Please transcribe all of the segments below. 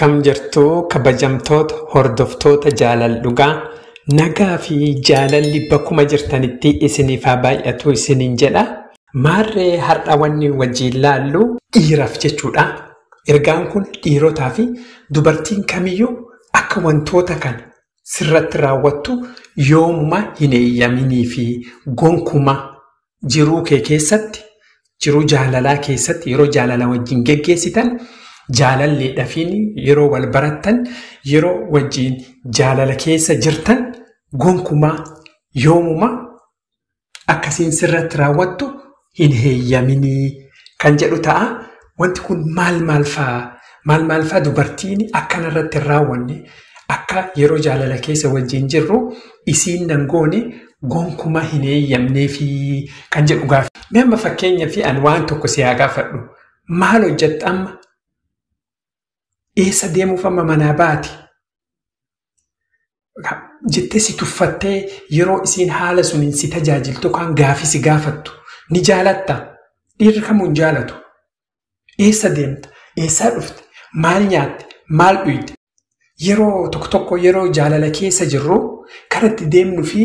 Akkam jirtu kabajamtoota hordoftoota jaalala dhugaa nagaa fi jaalalli bakkuma jirtanitti isiniif haa baay'atu isiniin jedha. Maarree har'a wanni wajjin laallu dhiiraaf jechuudha. Ergaan kun dhiirotaa fi dubartiin kamiyyuu akka wantoota kana sirratti raawwattu yoomuma hin eeyyaminii fi gonkumaa jiruu kee keessatti jiruu jaalalaa keessatti yeroo jaalala wajjin geggeessitan jaalalleedhaafiin yeroo wal barattan yeroo wajjin jaalala keessa jirtan gonkumaa yoomuma akkasiin sirratti raawwattu hin heeyyaminii kan jedhu ta'a. Wanti kun maal maal fa'aa? Maal maal fa'aa dubartiin akkanarratti hin raawwanne akka yeroo jaalala keessa wajjin jirru isiin nan goone gonkumaa hin heeyyamnee fi kan jedhu gaafa. Mee amma fakkeenyaa fi ani waan tokko si haa gaafadhu. Maal hojjetta amma? Eessa deemuuf amma manaa baate? Jettee si tuffattee yeroo isiin haala suniin si tajaajiltu kan gaafii si gaafattu ni jaalatta? Dhiirri kamuu hin jaalatu. Eessa deemta? Eessaa dhufte? Maal nyaatte? Maal dhuyde? Yeroo tokko tokko yeroo jaalala keessa jirru karaa itti deemnuu fi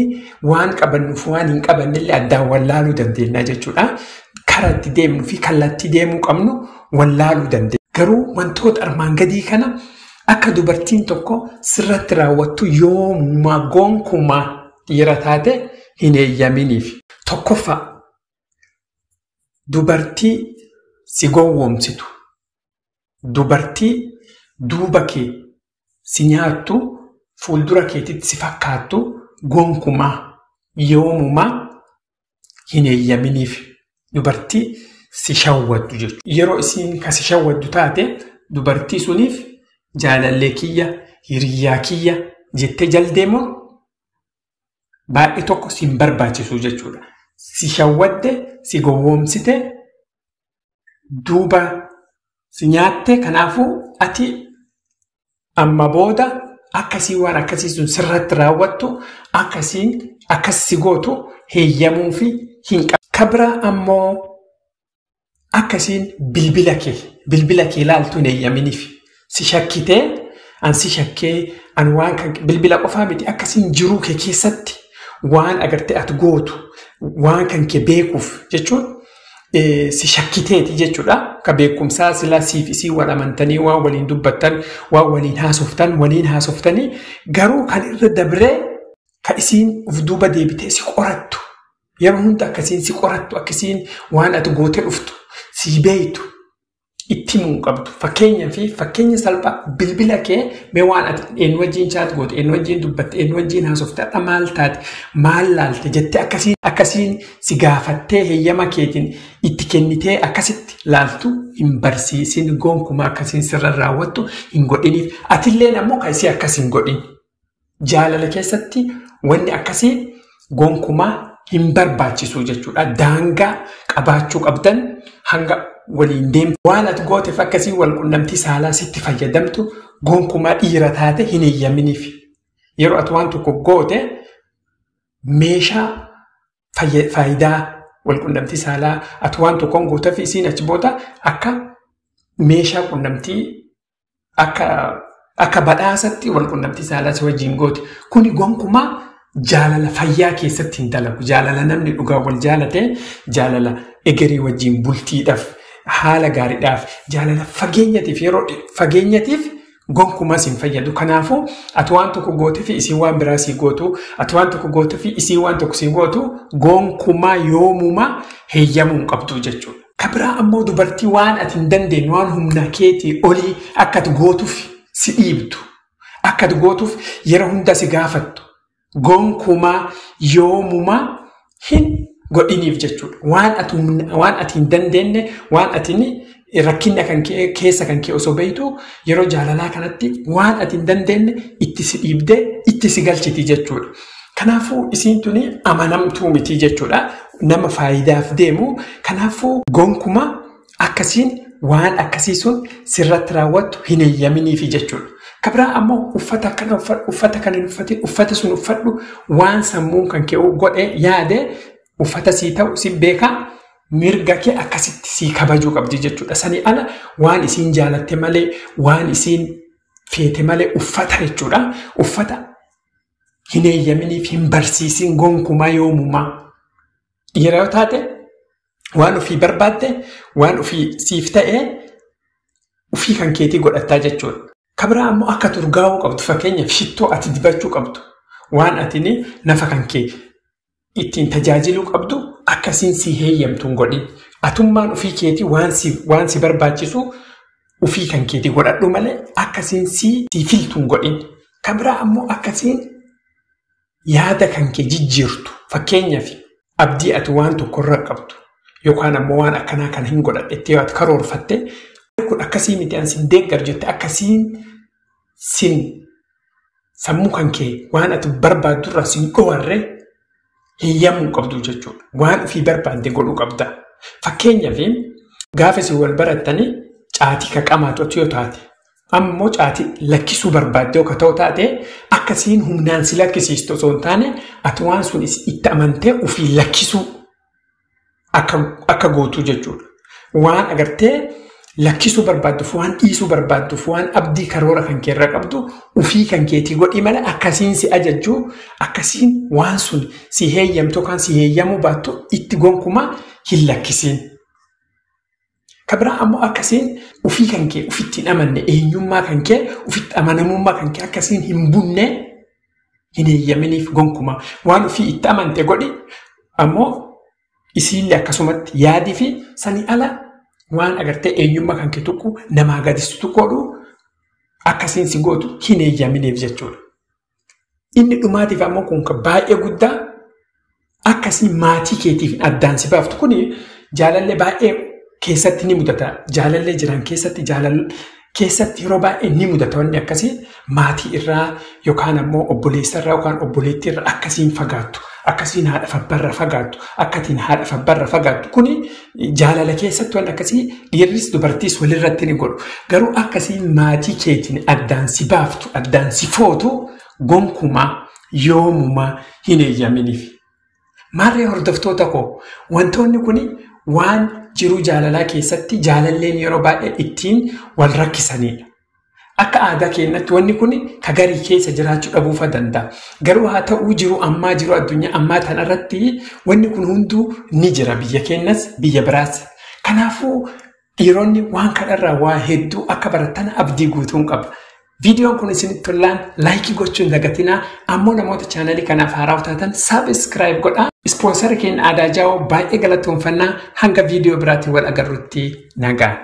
waan qabannuuf waan hin qabannellee addaan wallaaluu dandeenya jechuudha. Karaa itti deemnuu fi kallattii deemuu qabnu wallaaluu dandeenya. Garuu wantoota armaan gadii kana akka dubartiin tokko sirratti raawwattu yoomuma gonkumaa dhiira taate hin eeyyaminiif. Tokkoffaa, dubartii si gowwoomsitu, dubartii duuba kee si nyaattu, fuuldura keetitti si fakkaattu gonkumaa yoomumaa hin eeyyaminiif. Dubartii si shawwaddu jechuudha. Yeroo isiin kan si shawwaddu taate dubartii suniif jaalallee kiyya, hiriyyaa kiyya jettee jaldeemuun baay'ee tokko si hin barbaachisu jechuudha. Si shawwadde, si gowwoomsite, duuba si nyaatte, kanaafuu ati amma booda akkasii waan akkasii sun sirratti raawwattu akkasiin akkas si gootu heeyyamuu fi hin qabu. Kabira ammoo akkasiin bilbila kee ilaaltu hin eeyyaminiif. Si shakkitee, an si shakkee, an waan kan bilbila qofaa miti akkasiin jiruu kee keessatti waan agartee ati gootu waan kan kee beekuuf jechuun si shakkiteeti jechuudha. Ka beekumsaa silaa siif isii wal amantanii waan waliin dubbattan, waan waliin haasoftan, waliin haasoftanii garuu kan irra dabree kan isiin of duuba deebitee si qorattu. Yeroo hunda akkasiin si qorattu, akkasiin waan ati gootee dhuftu, si beektu itti himuu hin qabdu. Fakkeenyaa fi fakkeenya salphaa bilbila kee mee waan ati eenyu wajjin chaat goote, eenyu wajjin dubbatte, eenyu wajjin haasofte, har'a maal taate, maal laalte jettee akkasiin si gaafattee heeyyama keetiin itti kennitee akkasitti laaltu hin barsiisin, gonkumaa akkasiin sirra raawwattu hin godhiniif. Atilleen ammoo kan isii akkas hin godhin. Jaalala keessatti wanni akkasii gonkumaa hin barbaachisu jechuudha. Daangaa qabaachuu qabdan hanga waliin deemtu. Waan ati gooteef akkasii wal qunnamtii saalaa sitti fayyadamtu gonkumaa dhiira taate hin eeyyaminiif. Yeroo ati waan tokko goote meeshaa faayidaa wal qunnamtii saalaa ati waan tokkoon gooteef isiin achi booda akka meeshaa qunnamtii akka badhaasatti wal qunnamtii saalaa si wajjin goote. Kuni gonkumaa jaalala fayyaa keessatti hin dalagu. Jaalala namni dhugaa wal jaalate, jaalala egerii wajjin bultiidhaaf, haala gaariidhaaf, jaalala fageenyatiif yeroo fageenyatiif gonkumaas hin fayyadu. Kanaafuu ati waan tokko gootee fi isiin waan biraa sii gootu, ati waan tokko gootee fi isiin waan tokko sii gootu gonkumaa yoomumaa heeyyamuu hin qabdu jechuudha. Kabiraa ammoo dubartii waan ati hin dandeenye, waan humna keetii olii akka ati gootuuf si dhiibdu, akka ati gootuuf yeroo hunda si gaafattu gonkumaa yoomumaa hin godhiniif jechuudha. Waan ati hin dandeenye, waan ati rakkina kan kee keessa kan kee osoo beektu yeroo jaalalaa kanatti waan ati hin dandeenye itti si dhiibdee itti si galchiti jechuudha. Kanaafuu isiin tuni amanamtuu miti jechuudha. Nama faayidaaf deemu. Kanaafuu gonkumaa akkasiin waan akkasii sun sirratti raawwattu hin eeyyaminiifi jechuudha. Kabiraa ammoo uffata akkana uffadhu, uffata kana hin uffatin, uffata sun uffadhu, waan sammuun kan kee godhe yaade uffata sii ta'u si beekaa mirga kee akkasitti sii kabajuu qabdi jechuudha. Sanii ala waan isiin jaalatte malee waan isiin feete malee uffata jechuudha. Uffata hin eeyyaminiif hin barsiisin gonkumaa yoomumaa. Dhiira yoo taate waan ofii barbaadde waan ofii siif ta'e ofii kan keetii godhattaa jechuudha. Kabiraa ammoo akka turgaa'uu qabdu fakkeenyaaf shittoo ati dibachuu qabdu waan ati nafa kan kee ittiin tajaajiluu qabdu akkasiin si heeyyamtu hin godhin. Atummaan ofii keetii waan si barbaachisu ofii kan keetii godhadhu malee akkasiin si filtu hin godhin. Kabiraa ammoo akkasiin yaada kan kee jijjiirtu fakkeenyaaf abdii ati waan tokkorra qabdu yookaan ammoo waan akkanaa kana hin godhadhettee yoo ati karoorfatte kun akkasii miti an sin deeggar jette akkasiin sin sammuu kan kee waan ati barbaaddurraa sin dhowarre heeyyamuu qabdu jechuudha. Waan ofii barbaadde godhuu qabda. Fakkeenyaaf gaafa isin wal barattanii caatii ka qamaatu yoo taate ammoo caatii lakkisuu barbaadde yoo ta'u taate akkasiin humnaan si lakkisiistu osoo hin taane ati waan sun itti amantee ofii lakkisuu akka gootu jechuudha. Waan agartee lakkisuu barbaadduuf, waan dhiisuu barbaadduuf, waan abdii karoora kan keerra qabdu ofii kan keetii godhi malee akkasiin si ajajjuu akkasiin waan sun si heeyyamtu yookaan si heeyyamuu baattu itti gonkumaa hin lakkisiin. Kabiraa ammoo akkasiin ofii kan kee ofitti hin amanne eenyummaa kan kee ofitti amanamummaa kan kee akkasiin hin bunne hin heeyyaminiif gonkumaa. Waan ofii itti amante godhi ammoo isiillee akkasumatti yaadii fi sanii ala waan agartee eenyummaa kan kee tokko namaa gadistu godhu akkasiin si gootu hin heeyyaminiif jechuudha. Inni dhumaatiif ammoo kun baay'ee guddaa akkasiin maatii keetiif addaan si baaftu kuni jaalallee baay'ee keessatti ni mudata. Jaalallee jiran keessatti keessatti yeroo baay'ee ni mudata wanni akkasii maatii irraa yookaan ammoo obboleessa irraa yookaan obboleettii irraa akkasiin fagaattu. Akkasiin haadha fabbarra fagaattu. Akkatiin haadha fabbarra fagaattu. Kuni jaalala keessatti wanni akkasii dhiirris dubartiis walirratti ni godhu. Garuu akkasiin maatii keetiin addaan si baaftu, addaan si footu gonkumaa yoomumaa hin eeyyaminiif. Maarree hordoftoota koo wantoonni kuni waan jiruu jaalalaa keessatti jaalalleen yeroo baay'ee ittiin wal rakkisanidha. Akka aadaa keenyatti wanni kun ka garii keessa jiraachuu dhabuufa danda'a. Garuu haa ta'uu jiru ammaa jiru addunyaa ammaa tanarratti wanni kun hunduu ni jira biyya keenyas biyya biraas. Kanaafuu dhiironni waan kanarraa waa hedduu akka baratan abdii guutuun qaba. Viidiyoon kun isinitti tolaan laayikii gochuun dagatinaa ammoo namoota chaanalii kanaaf haaraa taatan sabiskiraayib godhaa. Ispoonsara keenya Aadaa Jaawoo baay'ee galatoomfannaa hanga viidiyoo biraatiin wal agarrutti nagaa.